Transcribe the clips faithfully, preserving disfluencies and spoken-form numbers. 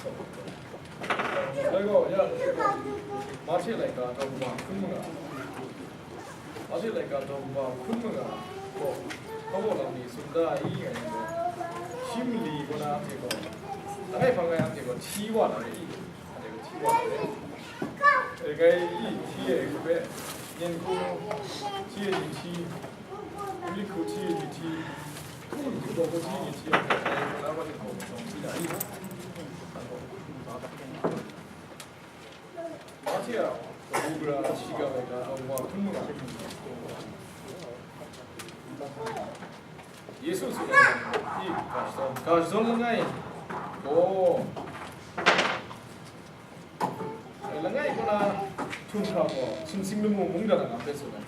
Dai gaw, ya, Mahte laika daw kaba hkun manga, Mahte laika daw kaba hkun manga gaw, hpa baw lam ni tsun da i, ngai gaw, shi mali kaw na anhte gaw, langai hpang ngai anhte gaw hti wa na i, anhte gaw hti wa na i, e, ngai i hti e hpe, yen hku hti e ni hti, Mali hku hti e ni hti, hku gaw hku hti e ni hti, e, kaw na wa ni hku hti na i. Mahte a kabu gara shiga laika a wa hkun manga. Yesu tsun ai, i, ga shadawn, ga shadawn langai gaw, langai kaw na htum hkra gaw, sumsing lamu mungdan a lam hpe tsun ai.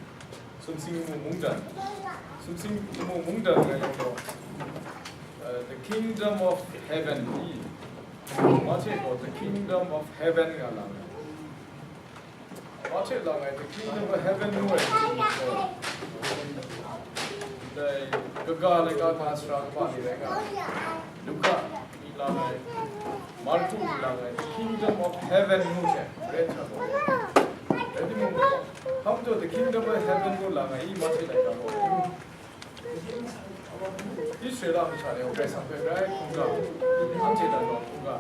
Sumsing lamu mungdan. Sumsing lamu mungdan ngai yawng gaw, uh, the kingdom of heaven i. Mahte gaw the kingdom of heaven nga lang ai. Mahte lang ai the kingdom of heaven ngu ai hte gaw, dai kaga laika ga sara kaba ni rai nga ai. Luka mi lang ai, Marku mi lang ai, the kingdom of heaven ngu hte rai hta gaw. Rai timung, hpa majaw the kingdom of heaven ngu lang ai i, Mahte laika gaw. Israela masha ni Karai Kasang hpe grai hkungga, anhte nan gaw hkungga.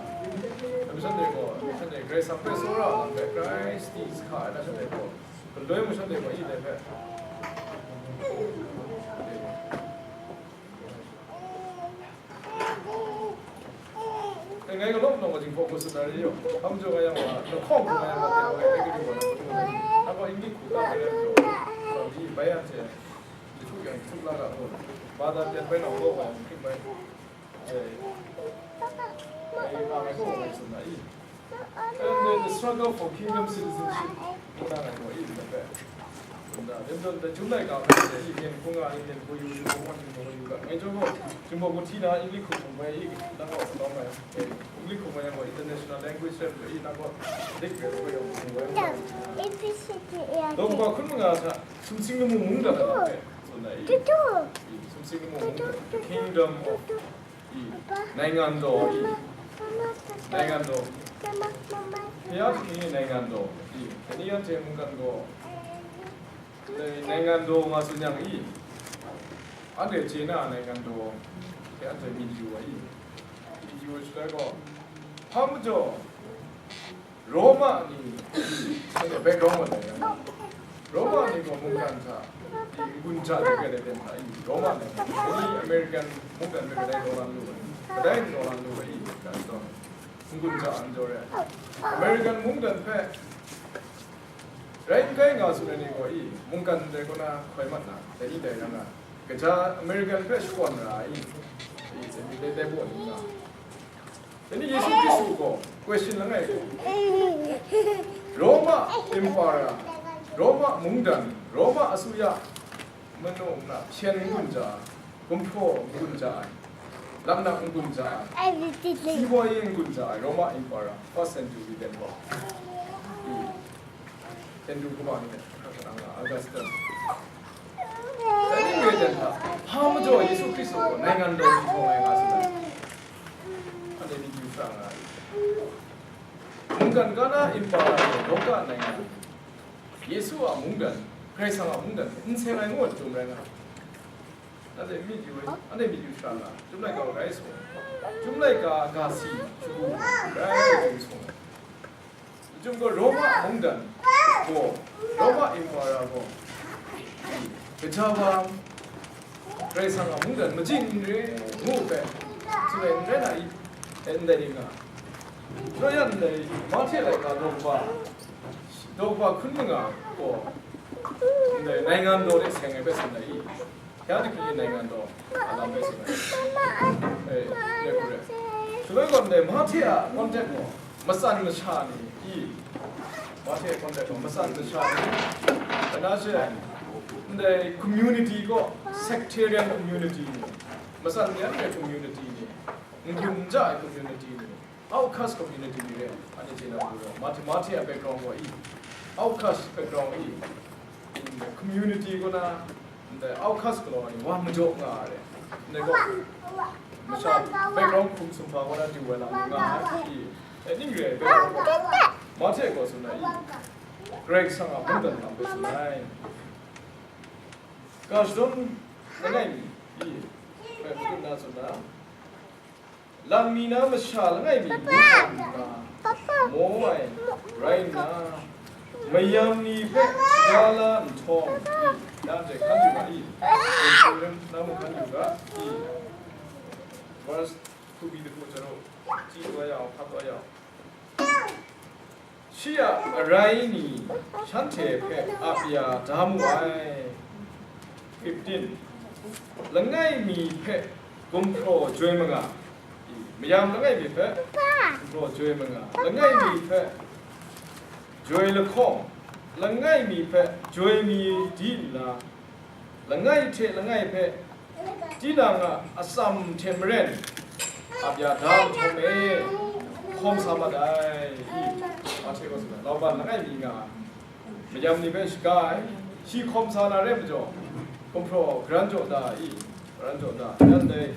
Dai masha de gaw, masha de Karai Kasang hpe tsawra ai lam hpe grai sadi sahka ai masha de gaw, galoi masha de gaw, i dai hpe. E, ngai galaw nau wa jinghpaw hku tsun na re yaw, hpa majaw nga yang wa, lahkawng hku nga yang wa, teng wa, e, kaju wa, nang gaw English hku ga ai majaw, bai anhte, jahtuk yang jahtuk la ga gaw, ba da pyan bai nau gaw wa yang hkrit bai, e, e, nga ngai gaw wa ngai tsun na i. And then the struggle for kingdom citizenship, ngu na ngai gaw i, nang hpe. Nda, lim dun da, Jun laika hpe, i, myen hku nga, i, myen hku yu, yu, yu, yu, yu, yu, ngai jaw gaw, Jinghpaw hku hti na, English hku hpung bai, i, nang gaw, nang bai, eh, English hku bai, nang gaw, international language hte, i, nang gaw, dik bai, bai, bai, bai, bai, bai. Daw kaba hkun manga hta, sumsing lamu mungdan a lam hpe, tsun ai, i, i, sumsing lamu mungdan, the kingdom of, i, naingan daw, i, naingan daw, Hkristu ni naingan daw, i, dai ni anhte mungkan gaw, Dai naingan daw nga tsun yang i, anhte chye na naingan daw hte anhte myit yu ai i, myit yu ai shaloi gaw, hpa majaw Roma ni, anhte background wa dai yang, Roma ni gaw mungkan hta i n-gun ja ai hpe dai hta i, Roma ni, dai ni American mungkan hpe kadai rawt la n lu ai, kadai n rawt la n lu ai i, ga taw, n-gun ja ai majaw re ai. American mungdan hpe, Rai n kai nga tsun ai ni gaw i, mungkan ndai kaw na hkoi mat na, dai ni dai ran na, kaja American hpe shakawn ra ai i, i, dai, dai, dai baw ni nga. Dai ni Yesu Hkristu gaw question langai gaw, Roma Emperor, Roma mungdan, Roma asuya, manu na hpyen n-gun ja ai, gumhpraw n-gun ja ai, laknak n-gun ja ai, si wa ye n-gun ja ai, Roma Emperor, first century den gaw. I, Andrew kaba ni, Augustus. Dai ni re dan hta, hpa majaw Yesu Hkristu gaw naingan daw ni hkawng ai nga si ai. Anhte myit yu shara nga ai. Mungkan Kana Emperor ni Roma naingan, Yesu a mungdan, Karai Kasang a mungdan, n seng ai ngu ai chyum rai nga ai. Anhte myit yu ai, anhte myit yu shara nga ai. Chyum laika rai sa, chyum laika ga si shagu rai ai chyum sa. Chyum gaw Roma mungdan gaw, Roma Emperor gaw, gaja wa, Karai Kasang a mungdan majing n re ngu hpe, tsun ai n rai na i? E, ndai ning nga. Shadaw yan ndai Mahte laika daw kaba, daw kaba hkun manga gaw, ndai naingan daw de seng ai hpe tsun ai i? Ya, dai hkring e naingan daw, a lam rai sa ai. Eh, rai hku rai. Shaloi gaw ndai Mahte a context gaw, matsan masha ni i, Mahte a context gaw, matsan masha ni, ana she, ndai community gaw, sectarian community ni, matsan yan ai community ni, n-gun n ja ai community ni, outcast community ni re, anhte chye na matu gaw, Mahte, Mahte a background gaw i, outcast background i, in the community kaw na, ndai outcast galaw ni wa majaw nga ai re. Ndai gaw, masha background hkum sumhpa kaw na du ai lam ni nga ai i, Ning re ai hpe, Mahte gaw tsun ai, Karai Kasang a mungdan lam hpe tsun ai. Ga shadawn langai mi, i, hpe matut na tsun na, lam mi na masha langai mi ngu hkam nna, maw ai rai nna, mayam ni hpe shaga la nhtawm, i, nanhte hkan yu ga i, na mung hkan yu ga i, verse two b two jaru, chyi wa ya, hkat wa ya. Shi a arai ni shanhte hpe ap ya da mu ai. Fifteen. Langai mi hpe gumhpraw joi manga, mayam langai mi hpe gumhpraw joi manga, langai mi hpe joi lahkawng, langai mi hpe joi mi di nna, langai hte langai hpe tinang a atsam hte maren ap ya da nhtawm e, hkawm sa mat ai, i, Mahte gaw tsun ai, lauban langai mi nga ai, mayam ni hpe shaga ai, shi hkawm sa na re majaw, gumhpraw garan jaw da, i, garan jaw da, yan dai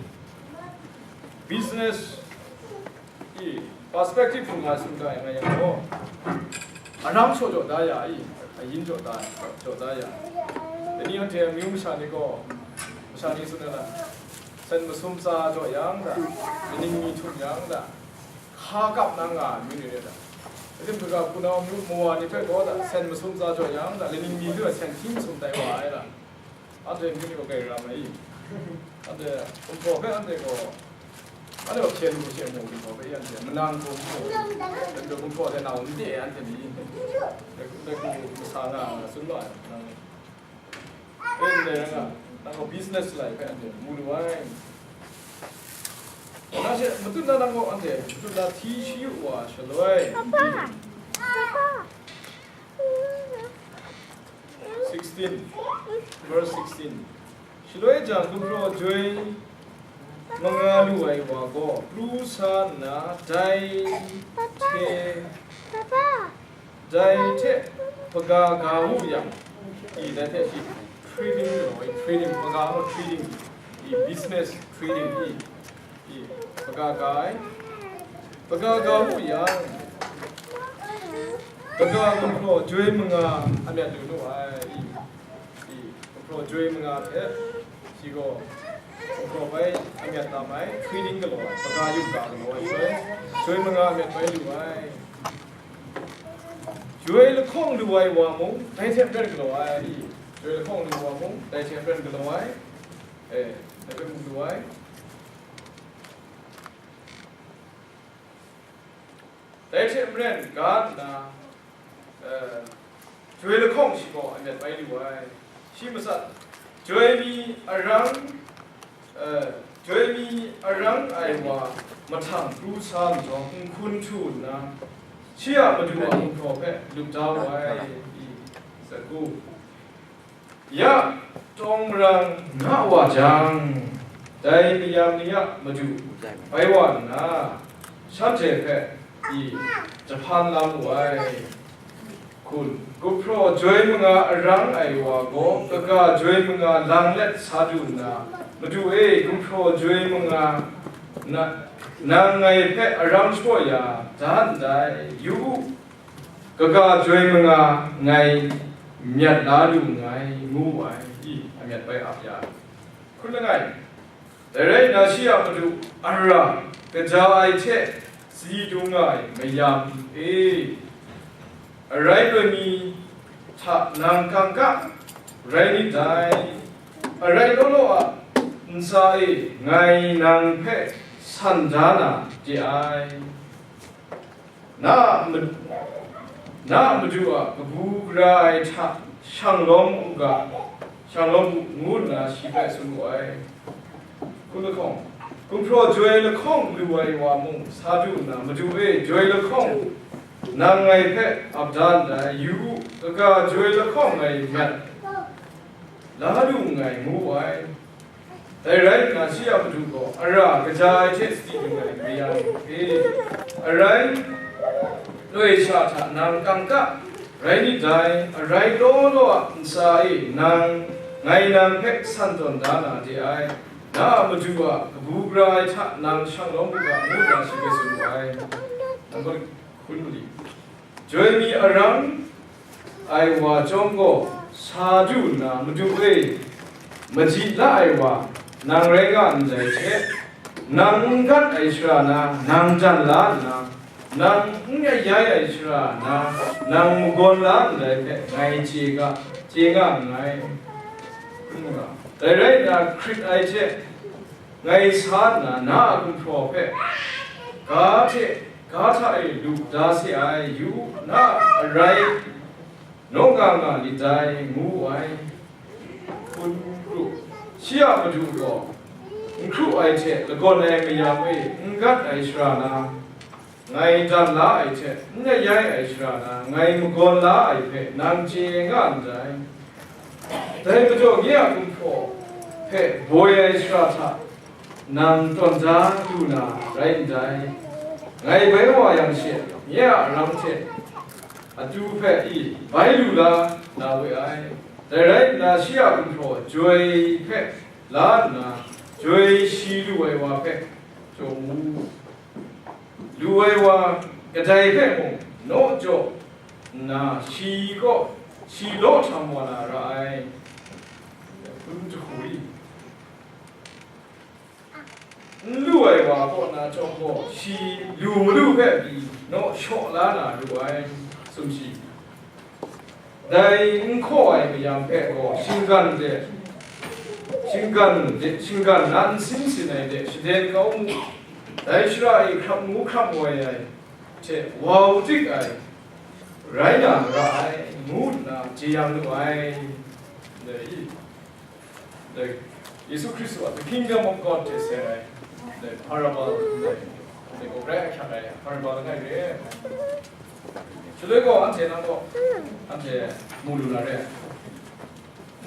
business, i, perspective hpung nga tsun ga ai nga yang gaw, aram shaw jaw da ya i, ayin jaw da, jaw da ya. Dai ni anhte amyu masha ni gaw, masha ni tsun ai lam, sen masum tsa jaw yang da, kaning mi htum yang da, hka kap na nga ai amyu ni re da. Kaning hkra hpunau amyu mawa ni hpe gaw da, sen masum tsa jaw yang da, kaning mi hpe sen hkying masum tai wa ai da. Anhte myu ni gaw grai ram ai i? Anhte gumhpraw hpe anhte gaw, anhte gaw hpyen hku she mu gumhpraw hpe i anhte, manang hku mu, gumhpraw hte nau n de ai anhte ni, dai hku masa nga nga tsun ma ai, nang, e ndai rai nga, nang gaw business lai hpe anhte mu lu ai. Na she, matut na nang gaw anhte, matut na hti shayu wa shaloi, sixteen, verse sixteen. Shaloi jang, gumhpraw joi manga lu ai wa gaw pru sa nna, dai hte, dai hte hpaga ga wu yang, i, dai hte shi trading lu ai, trading, hpaga gaw trading, i, business trading, i, i, hpaga ga ai, hpaga ga wu yang, hpaga gumhpraw joi manga a myat lu nu ai, i, i, gumhpraw joi manga hte, shi gaw gumhpraw bai a myat tam ai, trading galaw ai, hpaga yum ga galaw ai, joi, joi manga a myat bai lu ai. Joi lahkawng lu ai wa mung, dai hte maren galaw ai, i, joi lahkawng lu wa mung, dai hte maren galaw ai, e, dai hpe mung lu ai. Dai hte maren ga nna, eh, joi lahkawng shi gaw a myat bai lu ai. Shi matsat, joi mi arang, eh, joi mi arang ai wa mahtang pru sa nhtawm, n hkun htu nna, shi a madu a gumhpraw hpe lup da wu ai, i, sagu. Ya, tawng marang nga wa jang, dai mayam ni a madu bai wa nna, shanhte hpe i jahpan la mu ai. Kun, gumhpraw joi manga arang ai wa gaw, kaga joi manga lang let sa du nna, Madu e, gumhpraw joi manga na, nang ngai hpe aram shapraw ya da ndai, yu u, kaga joi manga ngai myat la lu nngai, ngu wu ai, i, a myat bai ap ya ai. Hkun langai, dai rai nna, shi a madu ara kaja ai hte si dung nga ai mayam e, arai loi mi hta nang kangka rai nit dai, arai law law a ntsa e ngai nang hpe san da na de ai. Na a ma-, na a madu a kabu gara ai hta shang lawm u ga, shang lawm u, ngu nna shi hpe tsun wu ai. Hkun lahkawng, gumhpraw joi lahkawng lu ai wa mung sa du nna, Madu e, joi lahkawng nang ngai hpe ap da ndai, yu u, kaga joi lahkawng ngai myat la lu nngai, ngu wu ai. Dai rai nna, shi a madu gaw, ara kaja ai hte sadi lu ai mayam e, arai loi sha hta nang kangka rai nit dai, arai law law a ntsa e nang, ngai nang hpe san tawn da na de ai, na a madu a kabu gara ai hta nang shang lawm u ga, ngu nna shi hpe tsun wu ai. Number hkun mali. Joi mi arang ai wa chyawm gaw, sa du nna, Madu e, maji la ai wa, nang rai nga ndai hte, nang n gat ai shara na, nang dan la nna, nang n ayai ai shara na, nang magawn la ndai hpe ngai chye ga, chye nga nngai. Dai rai nna, hkrit ai hte, ngai sa nna, na a gumhpraw hpe, ga hte ga hta e lu da se ai, yu u, na a arai naw nga nga lit dai, ngu wu ai. Hkun kru, shi a madu gaw, n hkru ai hte lagawn ai mayam e n gat ai shara na, ngai dan la ai hte n ayai ai shara na, ngai magawn la ai hpe nang chye nga ndai. Dai majaw nye a gumhpraw hpe boi ai shara hta nang tawn da du na rai ndai. Ngai bai wa yang she, nye a aram hte atu hpe i bai lu la na we ai. Dai rai nna, shi a gumhpraw joi hpe la nna, joi shi lu ai wa hpe jaw mu. Lu ai wa kadai hpe mung naw jaw nna, shi kaw, shi law htam wa na ra ai. Hkun jahku i, n lu ai wa kaw na chyawm gaw, shi lu malu hpe pyi naw shaw la na lu ai. Sumshi. Dai n hkaw ai mayam hpe gaw, shinggan de, shinggan de, shinggan na nsin sin ai de shaden kau mu. Dai shara e hkrap ngu hkrap ngoi ai hte wau dik ai rai na ra ai, ngu nna jeyang lu ai. Dai, dai Yesu Hkristu a The Kingdom of God hte seng ai, dai parable, dai, dai gaw grai ahkyak ai parable langai re. Shaloi gaw anhte nang gaw, anhte mu lu na re.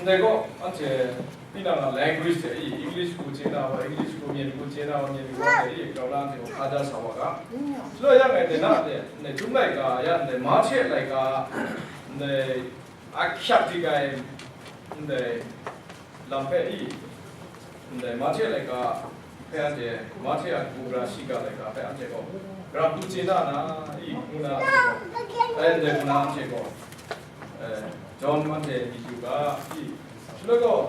Ndai gaw, anhte, tinang a language hte i, English hku chye na wa, English hku, Myen hku chye na wa, Myen hku hte i, grau na anhte gaw hkaja sa wa ga. Shaloi yang e, de na de, ndai Tum laika ya, ndai Mahte laika, ndai ahkyak dik ai, ndai lam hpe i, ndai Mahte laika hpe anhte, Mahte a kabu gara shiga laika hpe anhte gaw, gara hku chye na na i, ngu na anhte gaw, ai ndai hku na anhte gaw, eh, John anhte myit yu ga i, shaloi gaw,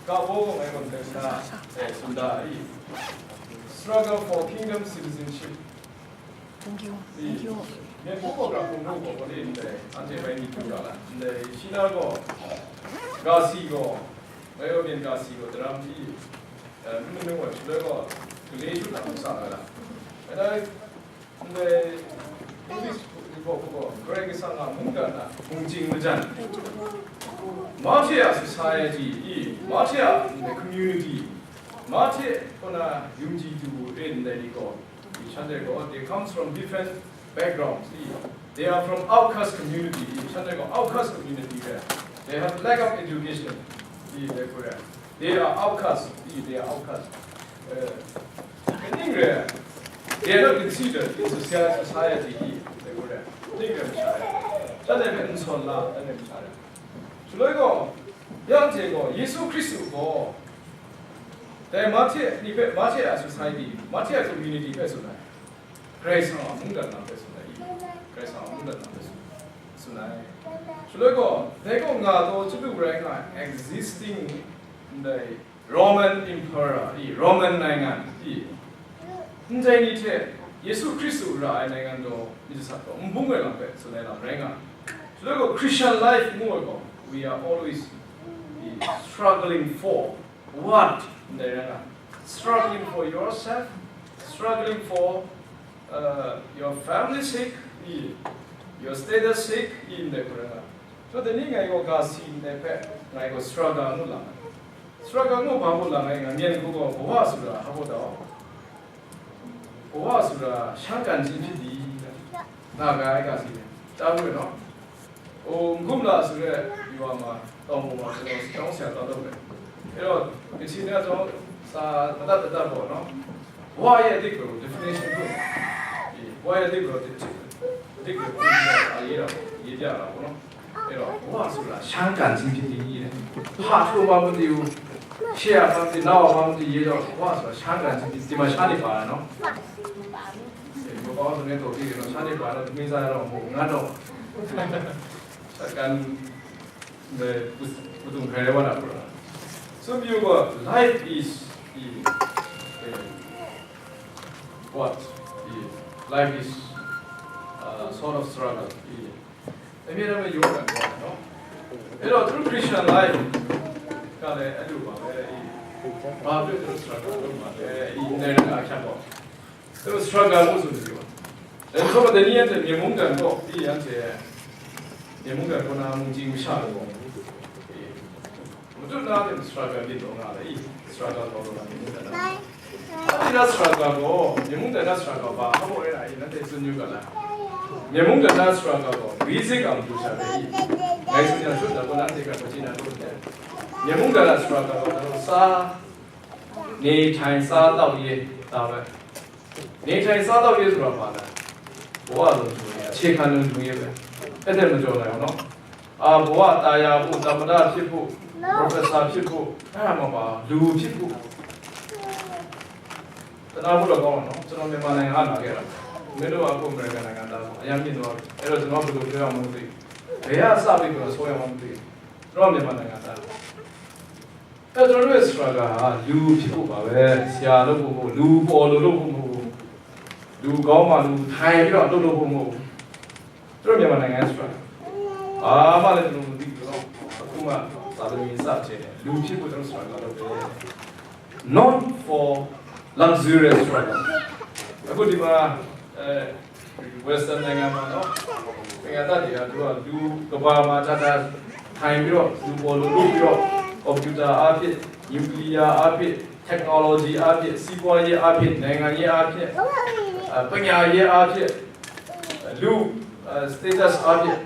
ga baw gaw ngai gaw ndai hku na, eh, tsun da i, struggle for kingdom citizenship. Thank you. Thank you. Myen hku gaw, gara hku gaw, gaw ni ndai, anhte bai myit yu ga la, ndai, shi na gaw, ga si gaw, ngai gaw myen ga si gaw, daram hpyi, eh, n manu ai shaloi gaw, gale shut na hku sa ai la. Rai, ndai, English hku gaw, Karai Kasang a mungdan a mungchying majan, Mahte a society i, Mahte a community, Mahte kaw na yungji du wu re ndai ni gaw, shanhte gaw, they comes from different backgrounds i, they are from outcast community i, shanhte gaw outcast community re, they have lack of education i, they are outcast i, they are outcast. Eh, kaning re, they are not considered in socia-, society i, they are, kaning re masha re, shanhte hpe n sawn la, shanhte masha re. Shaloi gaw, ya hte gaw, Yesu Hkristu gaw, dai Mahte ni hpe, Mahte a society, Mahte a community hpe tsun ai. Karai Kasang a mungdan lam hpe tsun ai. Karai Kasang a mungdan lam hpe tsun, tsun ai. Shaloi gaw, dai gaw nga taw chyalu rai nga ai existing ndai Roman Emperor i, Roman naingan i, ndai ni hte Yesu Hkristu ra ai naingan daw myit sat gaw n bung ai lam hpe tsun ai lam rai nga ai. Shaloi gaw Christian life ngu ai gaw, we are always i, struggling for what? Ndai rai nga, struggling for yourself, struggling for, uh, your family sake i, your status sake i, ndai hku rai nga. So, dai ni ngai gaw ga si ndai hpe, ngai gaw struggle ngu lang ai. Struggle ngu hpa ngu lang ai, nga myen hku gaw, kawa sara hpa gaw tau. Kawa sara shang kan jin hpyi di, nga ga ai ga si, ta ngu ai naw. O, n-gun la sara, yu wa ma, tawng hpung wa, tawng, tawng sha, tawng dawng ai. E law, kasin na tawng, sa, madat madat gaw naw. Wa ye dik gaw, definition gaw. Wa ye dik gaw, dik gaw, dik gaw, a ye ra, ye ja ra gaw naw. E law, wa sara, shang kan jin hpyi di, hpa htu ma mu di u, she a ma mu di, nau a ma mu di, ye jaw, wa sara, shang kan jin hpyi di, ma sha ni pa naw. မကောင်းဆိုတဲ့ တော်ပြီးတော့ ဆန်းနေပါတော့ မင်းစားရတော့မဟုတ်ဘူး ငါတော့ စက္ကန့်ပဲ ပူ- ပူတုံခဲရဲဝါလာဘူးလား။ ဆိုပြီးတော့ life is the, uh, what? The life is, uh, sort of struggle. အမြဲတမ်းပဲရုန်းကန်သွားတယ်နော်။ အဲ့တော့သူတို့ Christian life ကလည်းအဲ့လိုပါပဲ။ ဘာဖြစ်လို့သူတို့ struggle လုပ်မှာလဲ။ အဲ့ဒီနိုင်ငံအချက်ပေါ့။ သူတို့ struggle လို့ဆိုနေပြီပါ။ ဒါဆိုတော့ တနည်းအားဖြင့် မြေမုန်းတံတော့ ပြီးရန်ကျဲ မြေမုန်းတံတော့နာမူကြီးမရှာလို့ပေါ့။ မတွတ်နာတဲ့ struggle ဖြစ်တော့ငါလည်း struggle တော့တော့မြေမုန်းတံတော့ အတိတ် struggle ကို မြေမုန်းတံတော့ struggle ပါအဖို့အဲ့ဒါအရင်နဲ့သူညွှန်ကြတာ။ မြေမုန်းတံတော့ struggle ကို basic အောင်လုပ်ချင်တယ်။ ငါ့ဆိုရင် သူ့တော့နာတဲ့ကပချင်တာတော့တယ်။ မြေမုန်းတံတော့ struggle ကို စားနေထိုင်စားတော့ရေးတာပဲ။ နေထိုင်စားသောက်ရေးဆိုတာဘာလဲ။ ဘဝလုံခြုံရေး အခြေခံလုံခြုံရေးပဲ။ အဲ့ဒါမကြော်နိုင်ဘူးနော်။ အာ ဘဝတာယာဖို့ သမ္မတဖြစ်ဖို့ professor ဖြစ်ဖို့ အဲ့ဒါမှမပါဘူး။ လူဖြစ်ဖို့ တနာဖို့တော့ကောင်းပါနော်။ ကျွန်တော်မြန်မာနိုင်ငံကလာခဲ့တာ။ မင်းတို့ကအခုအမေရိကန်နိုင်ငံသားပေါ့။ အရင်မြင်တော့ အဲ့တော့ကျွန်တော်ဘယ်လိုပြောရမလဲမသိဘူး။ ဘယ်ကစပြီးကျွန်တော်ဆွဲရမလဲမသိဘူး။ ကျွန်တော်မြန်မာနိုင်ငံသား။ အဲ့တော့ကျွန်တော်တို့ရဲ့ struggle ဟာလူဖြစ်ဖို့ပါပဲ။ ဆရာလုပ်ဖို့မဟုတ်ဘူး။ လူပေါ်လိုလုပ်ဖို့မဟုတ်ဘူး။ လူကောင်းမှလူထိုင်ပြီးတော့အလုပ်လုပ်ဖို့မဟုတ်ဘူး။ ကျွန်တော်မြန်မာနိုင်ငံရဲ့ struggle ဘာမှလည်းကျွန်တော်မသိဘူးတော့။ အခုမှသာသမီစချင်တယ်။ လူဖြစ်ဖို့ကျွန်တော် struggle လုပ်တယ်။ Not for luxurious struggle. အခုဒီမှာအဲ Western နိုင်ငံမှာနော်။ နိုင်ငံသားတွေကသူကလူကမ္ဘာမှာတတ်တတ်ထိုင်ပြီးတော့လူပေါ်လိုလုပ်ပြီးတော့ computer အားဖြင့် nuclear အားဖြင့် technology အားဖြင့် စီးပွားရေးအားဖြင့် နိုင်ငံရေးအားဖြင့် အဲပညာရေးအားဖြင့် လူအဲ status အားဖြင့်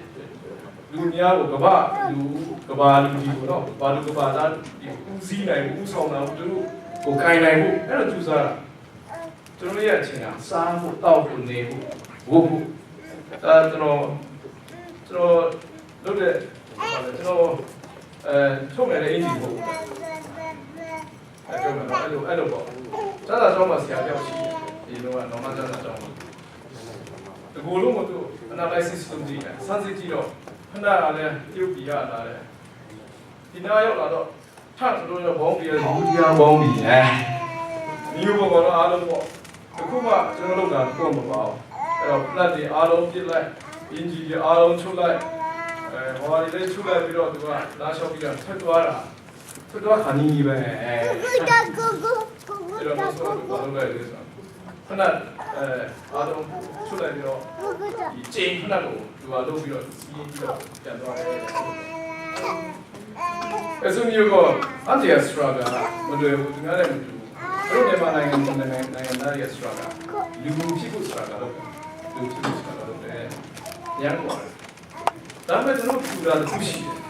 လူများကိုကမ္ဘာလူကမ္ဘာလူကြီးကိုတော့ကမ္ဘာလူကမ္ဘာသားလူကြီးကိုဦးစီးနိုင်ဖို့ဦးဆောင်နိုင်ဖို့သူတို့ကိုကိုင်နိုင်ဖို့အဲ့လိုကြိုးစားတာ။ ကျွန်တော်ရဲ့အချိန်ကစားဖို့တောက်ဖို့နေဖို့ဝတ်ဖို့ဒါကျွန်တော်ကျွန်တော်လုပ်တဲ့ကျွန်တော်အဲထုတ်မယ်တဲ့အင်္ကျီမဟုတ်ဘူး။ အဲထုတ်မယ်နော်အဲ့လိုအဲ့လိုပေါ့။ စမ်းစာကျောင်းမှာဆရာတယောက်ရှိတယ်။ ဒီလိုကနော်မစမ်းစာကျောင်းမှာတကူလုံးမသူ့ analysis လုပ်ကြည့်တယ်။ စမ်းစစ်ကြည့်တော့ခဏကလည်းတရုတ်ပြည်ကလာတယ်။ ဒီနားရောက်လာတော့ ထပ်ဆိုတော့ဘောင်းဘီရဲ့လူတရားဘောင်းဘီနဲ့မျိုးပေါ်ကတော့အားလုံးပေါ့။ တခုမှကျွန်တော်တို့ကတွန့်မပါဘူး။ အဲ့တော့ plant တွေအားလုံးပြစ်လိုက်၊ အင်ဂျီတွေအားလုံးချုပ်လိုက်၊ အဲဟိုဟာတွေလည်းချုပ်လိုက်ပြီးတော့သူကလာလျှောက်ပြီးတော့ထွက်သွားတာ။ ထွက်သွားခါနီးနီးပဲ။ အဲအဲ့တော့နောက်ဆုံးတော့ဘာလုပ်လိုက်လဲဆိုတော့ ခုနအဲအားလုံးချုပ်လိုက်ပြီးတော့ဒီကျိန်ခုနကိုသူကလုပ်ပြီးတော့စီးပြီးတော့ပြန်သွားတယ်။ အဲဆိုမျိုးကအန်တီအ struggle မလွယ်ဘူး။ သူများလည်းမတူဘူး။ အဲ့တော့မြန်မာနိုင်ငံနိုင်ငံနိုင်ငံသားတွေရဲ့ struggle လူဖြစ်ဖို့ struggle လုပ်တယ်။ လူဖြစ်ဖို့ struggle လုပ်တယ်။ ရမ်းကွာတယ်။ ဒါပေမဲ့ကျွန်တော်ထူတာတစ်ခုရှိတယ်။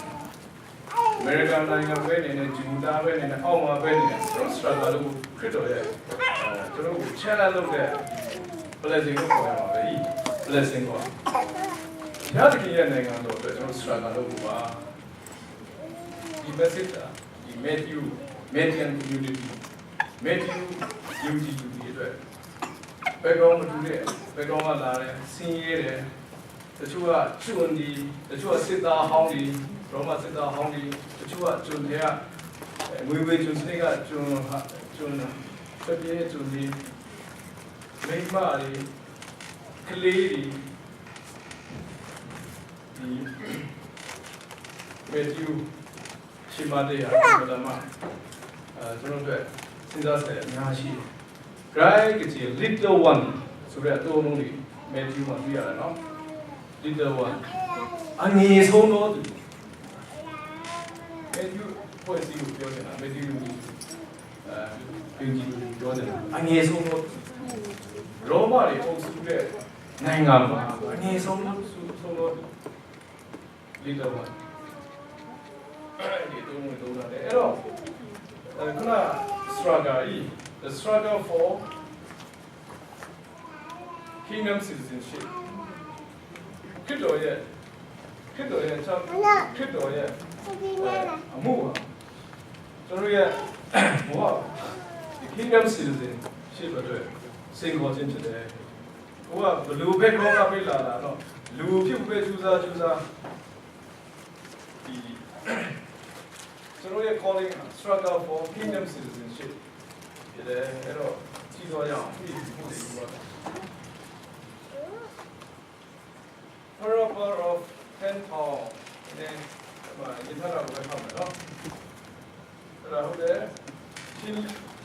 အမေရိကန်နိုင်ငံပဲနေနဲ့ ဂျူဒိုင်ပဲနေနဲ့ အောက်မှာပဲနေနဲ့ ကျွန်တော် struggle လုပ်ဖို့ ခရစ်တော်ရဲ့အဲကျွန်တော်ကို challenge လုပ်တဲ့ blessing လို့ခေါ်ရမှာပဲ။ blessing ပေါ့။ ဘုရားသခင်ရဲ့နိုင်ငံတော်အတွက်ကျွန်တော် struggle လုပ်ဖို့ပါ။ ဒီ message ကဒီ Matthew Matthew community Matthew community အတွက် background မတူတဲ့ background ကလာတယ်။ ဆင်းရဲတယ်။ တချို့ကကျွန်တွေ၊ တချို့ကစစ်သားဟောင်းတွေ၊ ရောမစစ်သားဟောင်းတွေ၊ တချို့ကကျွန်တွေကအဲငွေငွေကျွန်စနစ်ကကျွန်ဟာကျွန်ထွက်ပြေးတဲ့ကျွန်တွေ၊ မိန်းမတွေ၊ ကလေးတွေ၊ ဒီ Matthew ရှေ့မတိုင်ရအင်မတန်မှအဲကျွန်တော်တို့အတွက်စဉ်းစားစရာအများကြီးရှိတယ်။ ဂရိကကျိန် little one ဆိုတဲ့အသုံးအနှုန်းတွေ Matthew မှာတွေ့ရတယ်နော်။ little one အငယ်ဆုံးသောသူ။ Matthew အဖွဲ့အစည်းကိုပြောချင်တာ Matthew ယုံကြည်သူအဲယုံကြည်သူကိုပြောချင်တာအငယ်ဆုံးသောသူ။ ရောမတွေအုပ်စုတဲ့နိုင်ငံမှာအငယ်ဆုံးသောသူဆုံးသောသူ little one ဒီသုံးမျိုးသုံးတာလေ။ အဲ့တော့အဲခုန struggle အီ the struggle for kingdom citizenship ခရစ်တော်ရဲ့ခရစ်တော်ရဲ့အကြောင်းခရစ်တော်ရဲ့အဲအမှုပါ။ ကျွန်တော်ရဲ့ဘဝ kingdom citizenship အတွက်စိန်ခေါ်ခြင်းဖြစ်တယ်။ ဟိုကဘလူး background ကပေးလာတာတော့ လူဖြစ်ဖို့ပဲကြိုးစားကြိုးစား ဒီကျွန်တော်ရဲ့ calling struggle for kingdom citizenship ဖြစ်တယ်အဲ့တော့ကြည့်တော့ရအောင်ဒီဒီဒီ Parable of ten talent နဲ့ဒီမှာယထားတာကိုပဲဖတ်မယ်နော်အဲ့ဒါဟုတ်တယ်ရှင်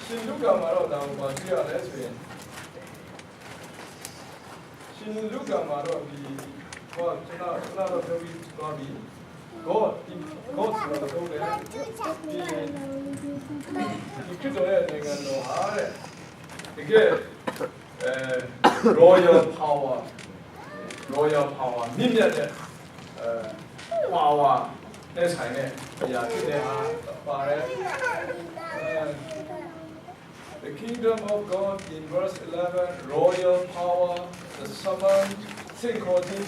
ရှင်လူကမှာတော့ဒါကိုပါကြည့်ရလဲဆိုရင်ရှင်လူကမှာတော့ဒီဟောကျွန်တော်ကျွန်တော်တို့ပြောပြီးသွားပြီ God ဒီ God ဆိုတာတော့ဟုတ်တယ်ဒီဒီခရစ်တော်ရဲ့နိုင်ငံတော်ဟာတဲ့တကယ်အဲ royal power royal power မြင့်မြတ်တဲ့အဲ power နဲ့ဆိုင်တဲ့အရာဖြစ်တဲ့ဟာပါတယ်အဲ The kingdom of God in verse eleven, royal power, the summon, ဆင့်ခေါ်ခြင်း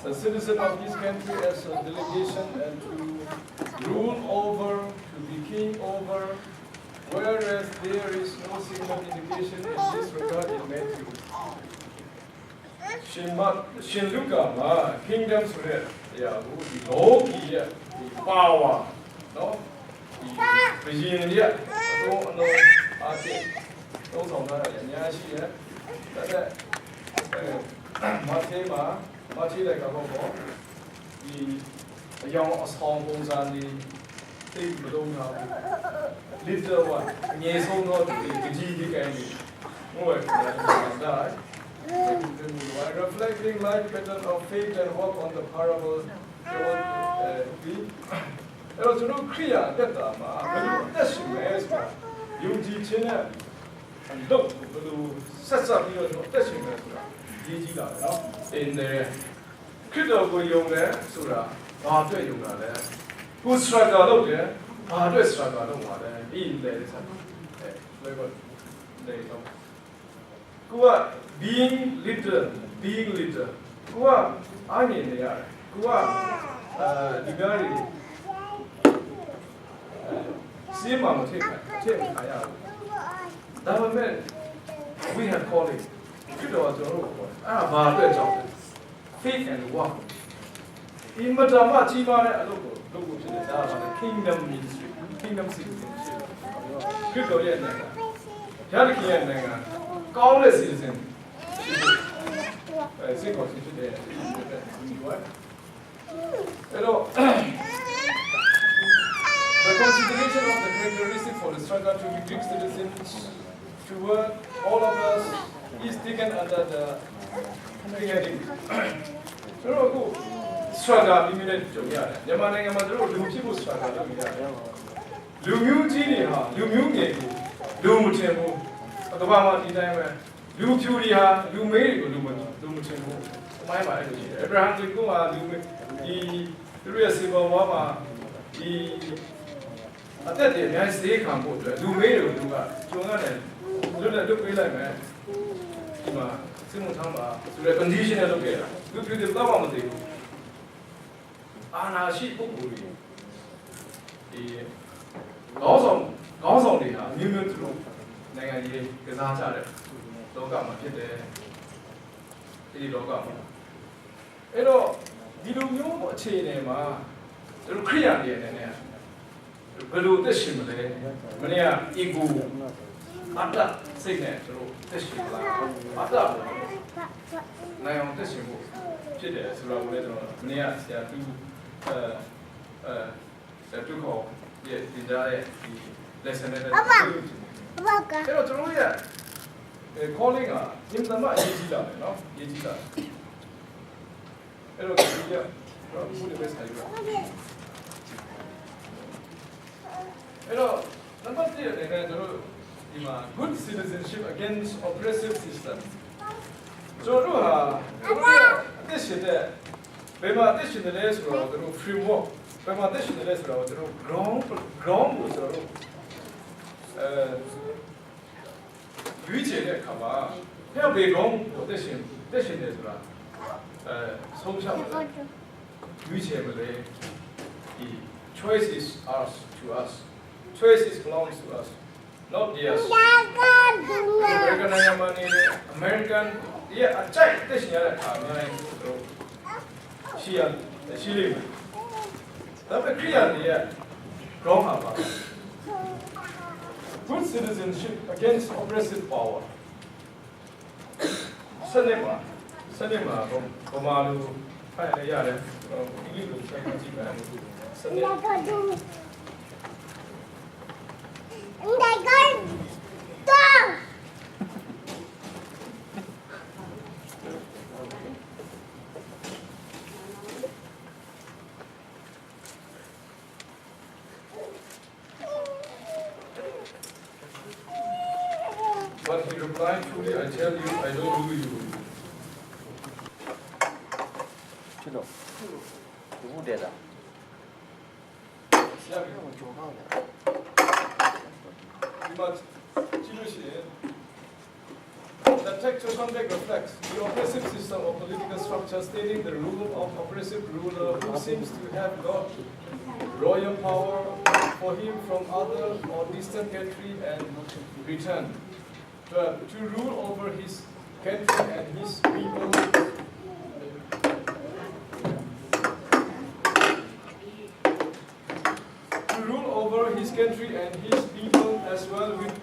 The citizen of this country as a delegation and to rule over, to be king over, whereas there is no single indication in this regard in Matthew. ရှင်မရှင်လုကာမှာ kingdom ဆိုတဲ့အရာကိုဒီလောကီရဲ့ဒီ power နော်ဒီဘယင်ရဲ့အသုံးအနှုန်းအားဖြင့်သုံးဆောင်ထားတာလည်းအများကြီးရှိတယ်ဒါပေမဲ့အဲမတ်ထေးမှာမတ်ထေးလည်းကတော့ပေါ့ဒီအယောင်အဆောင်ပုံစံတွေသိပ်မသုံးထားဘူး little one အငယ်ဆုံးသောသူတွေကကြီးကြီးကိုင်းနေငို့ဝဲခင်ဗျာဒါ reflecting life pattern of faith and work on the parable ကျွန်တော်အဲဒီအဲ့တော့ကျွန်တော်ခရိယာအသက်တာမှာဘယ်လိုအသက်ရှင်လဲဆိုတာယုံကြည်ခြင်းနဲ့အလုပ်ကိုဘယ်လိုဆက်ဆက်ပြီးတော့ကျွန်တော်အသက်ရှင်လဲဆိုတာရေးကြည့်တာပဲနော်။ In the ခရစ်တော်ကိုယုံတယ်ဆိုတာဘာအတွက်ယုံတာလဲ။ ကိုယ် struggle လုပ်တယ်ဘာအတွက် struggle လုပ်မှာလဲ။ In the ဆိုတာအဲလွယ်ပါလေတော့ကိုက being little being little ကိုကအားငယ်နေရတယ်ကိုကအဲဒီကားတွေအဲစည်းမမထည့်ခံထည့်မခံရဘူးဒါပေမဲ့ we have calling ဖြစ်တော့ကျွန်တော်တို့ခေါ်တယ်အဲ့ဒါဘာအတွက်ကြောင့်လဲ faith and work အင်မတန်မှကြီးမားတဲ့အလုပ်ကိုလုပ်ဖို့ဖြစ်တယ်ဒါကလည်း kingdom ministry kingdom citizenship ခရစ်တော်ရဲ့နိုင်ငံဘုရားသခင်ရဲ့နိုင်ငံကောင်းတဲ့ citizen ဖြစ်ဖို့အဲစိတ်ခေါ်ခြင်းဖြစ်တယ်ဒီအတွက်ဒီဝဲအဲ့တော့ the consideration of the characteristic for the struggle to be Greek citizens toward all of us is taken under the heading ကျွန်တော်အခု struggle မိမိနဲ့ကြုံရတယ်မြန်မာနိုင်ငံမှာကျွန်တော်လူဖြစ်ဖို့ struggle လုပ်နေရတယ်လူမျိုးကြီးတွေဟာလူမျိုးငယ်ကိုလူမထင်ဘူးအကမ္ဘာမှာဒီတိုင်းပဲလူဖြူတွေဟာလူမေးတွေကိုလူမလူမထင်ဘူးအမိုင်းပါအဲ့လိုရှိတယ်အဗြဟံလူမျိုးဟာလူမေးဒီသူတို့ရဲ့စေဘဝမှာဒီအသက်တွေအများကြီးစေးခံဖို့အတွက်လူမေးတွေကိုလူကကျွန်တော်ကလည်းလွတ်လပ်လွတ်ပေးလိုက်မယ်ဒီမှာစစ်မှုထမ်းပါဆိုတဲ့ condition နဲ့လုပ်ခဲ့တာလူဖြူတွေတော့မှမသိဘူးအာဏာရှိပုဂ္ဂိုလ်တွေဒီခေါင်းဆောင်ခေါင်းဆောင်တွေဟာမျိုးမျိုးသူတို့နိုင်ငံရေးကစားကြတဲ့လောကမှာဖြစ်တယ်ဒီလောကမှာအဲ့တော့ဒီလိုမျိုးအခြေအနေမှာကျွန်တော်ခရိယန်တွေအနေနဲ့ဘယ်လိုအသက်ရှင်မလဲမနေ့က ego အတ္တစိတ်နဲ့ကျွန်တော်အသက်ရှင်မလားအတ္တကိုနိုင်အောင်အသက်ရှင်ဖို့ဖြစ်တယ်ဆိုတာကိုလည်းကျွန်တော်မနေ့ကဆရာသူအဲအဲဆရာသူခေါ်ရဲ့တင်ကြားရဲ့ဒီ lesson နဲ့လည်းကျွန်တော်အဲ့တော့ကျွန်တော်ရဲ့အဲ calling ကအင်မတန်မှအရေးကြီးလာတယ်နော်အရေးကြီးလာတယ်အဲ့တော့ဒီကတော့အခုလည်းပဲဆိုင်ရအဲ့တော့နံပါတ်1အနေနဲ့ကျွန်တော်ဒီမှာ good citizenship against oppressive system ကျွန်တော်တို့ဟာကျွန်တော်တို့အသက်ရှင်တဲ့ဘယ်မှာအသက်ရှင်တယ်လဲဆိုတော့ကျွန်တော် framework ဘယ်မှာအသက်ရှင်တယ်လဲဆိုတော့ကျွန်တော် ground ground ကိုကျွန်တော်တို့အဲ ရွေးချယ်တဲ့အခါမှာဖျောက်ပေကောင်းကိုတက်ရှင်တက်ရှင်တယ်ဆိုတာအဲဆုံးဖြတ်တယ်ရွေးချယ်မလဲဒီ choice is ours to us choice is belongs to us Not theirs. American na yang ma ni, American, ye a chai te shi ya la ka na yang ko. Shi ya, shi le. Da pe Christian ni ya. Wrong ha ba. Good citizenship against oppressive power. ဆက်လက်ပါ။ ဆက်လက်ပါ။ ဗမာလိုဖတ်ရရတယ်။ အင်္ဂလိပ်လိုဖတ်ကြည့်ပါ။ ဆက်လက်။ But he replied, "Truly I tell you, I don't do you." 去了。有没得了？ ဆရာ ကျော်ကောင်းတယ်။ ဒီမှာကြည့်လို့ရှိရင် the textual context reflects the oppressive system of political structure, stating the rule of oppressive ruler who seems to have got royal power for him from other or distant country and return. Twelve, to rule over his country and his people, to rule over his country and his people as well with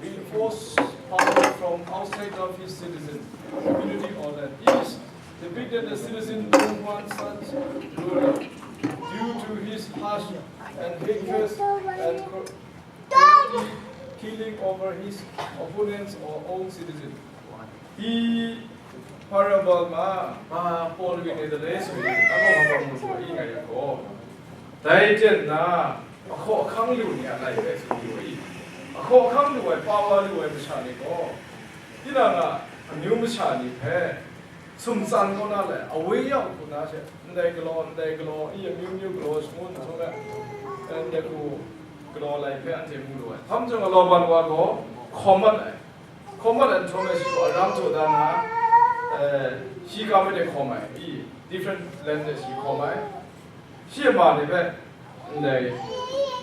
reinforced power from outside of his citizen community or land. He is depicted as citizen Donghuan such ruler due to his harsh and hatred and cru- killing over his opponents or own citizen. He parable ma ma Paul wi ne de le so yi, a ko ma mu so yi nga ya ko. Dai jen na, a ko a kang lu ni a lai pe so yi. A ko a kang lu ai, pa wa lu ai masha ni ko. Yi na nga, a myu masha ni pe. Sumtsan kaw na le, a wei yau hku na she, ndai galaw, ndai galaw, i amyu myu galaw shangun nhtawm e, ndai hku galaw lai hpe anhte mu lu ai. Htam jang galaw ban wa gaw, hkawm mat ai. Hkawm mat ai nhtawm e, shi gaw aram jaw da na, eh, shi ga mai de hkawm ai, i, different land de shi hkawm ai. Shi a ma ni hpe, ndai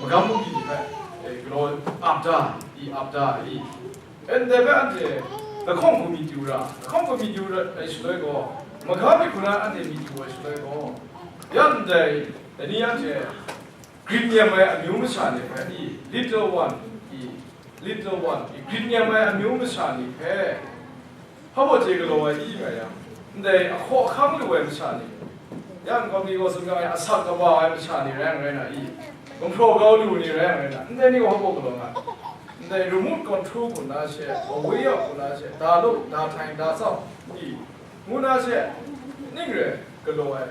magam bungli ni hpe, e, galaw ap da, i ap da, i. E, ndai hpe anhte lahkawng hku mi du ra, lahkawng hku mi du ra ai shaloi gaw, magam mi hku na anhte mi du ai shaloi gaw, ya ndai, dai ni anhte, Greek nyam ai amyu masha ni hpe, i, little one, i, little one, i, Greek nyam ai amyu masha ni hpe, hpa baw chye galaw ai i nga yang, ndai ahkaw ahkang lu ai masha ni, ya nkau mi gaw tsun ga ai, asak kaba ai masha ni rai yang rai na i, gumhpraw kau lu ni rai yang rai na, ndai ni gaw hpa baw galaw nga ai? Ndai remote control hku na she, away out hku na she, da lu, da htai, da tsau, i, ngu na she, ning re galaw ai.